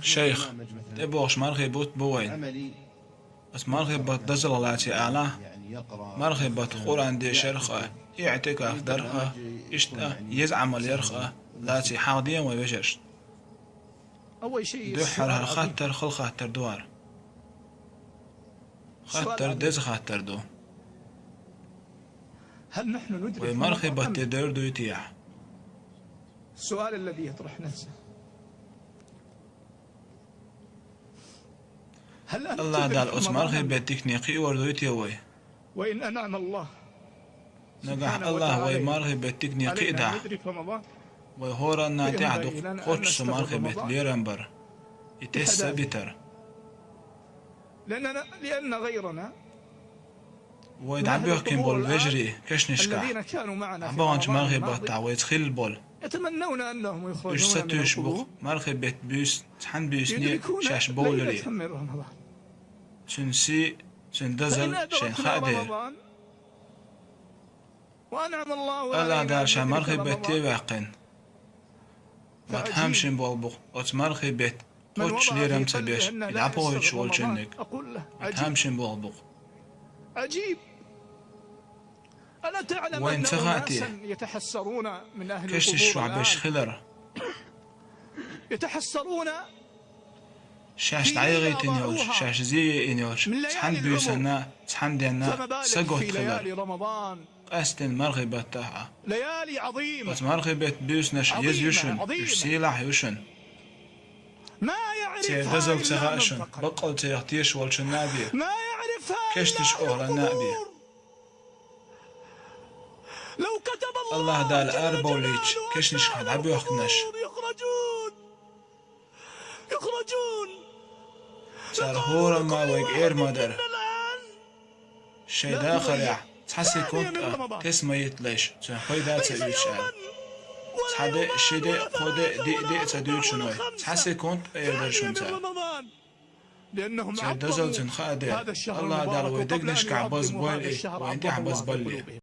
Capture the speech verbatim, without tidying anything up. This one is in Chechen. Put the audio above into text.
Шайх, тӀебогӀуш мархий бутт бу вайн. Ас мархий бутт дазал лаций ала, мархий бутт Къуръан дешарх а, иӀтикаф дарх а, иштта еза Ӏамал ярх а лаций хьагӀ ден вай вежаршна. Дуьххьара хаттар хала хаттар ду хӀара. Хаттар деза хаттар ду. Вай мархий бутт де дер дуй те? АллахӀ Дала оцу мархий беттан дикане кхиор дуй те вай? Нагахь АллахӀа вай мархий беттан дикане кхиадахь, вай хӀоранна тӀехь ду кхоччуш цу мархий беттан лерам бар, и тесса а битар. Вай дӀабоьхкина болу вежарий кешнашкахь, дӀабаханчу мархий баттахь вайца хилла болу, уьш сатуьйсуш бу-кх мархий бетта буьйса цхьана буьйсане шаьш бовларе. Цуьнан сий, цуьнан дазал шайна хаа дера. АллахӀ Дала ша мархий бетте а ваьккхина, ма тхьамшин болх бу-кх оцу мархий бетта кхоччуш лерам ца беш, и дӀабохуьйтуш волчуьнниг, ма тхьамшин болх бу-кх. Вайна ца хаьа те, кешнаш чохь берш хилар? Шаьш дӀайгӀийтина йолчу, шаьш зе яйина йолчу цхьана буьйсанна, цхьана денна саготта хилар. Къаьсттина мархий баттахь а. Оцу мархий беттан буьйсанаш еза ю шуна, уьш сийлахь ю шуна. Церан дазал ца хаьа шуна, баккъалла царех тешаш волчунна а бен, кешнаш охьаланна а бен. АллахӀ Дала арабовлийча кешнашкахь дӀабоьхкинарш, цара хӀорамма вайга эр ма дара, шайн дахарехь цхьа секунд а тесна ма йитталаш, цуьнан пайда а ца оьцуш аьлла. Цхьа де а, ши де а, кхо де а, диъ де а ца дуьйцу шуна вай. Цхьа секунд а эр дара шуна цара. Церан дазал цуьнан хаа дера. АллахӀ Дала вай дегнашкахь базбойла и, вайна тӀехь базбалле.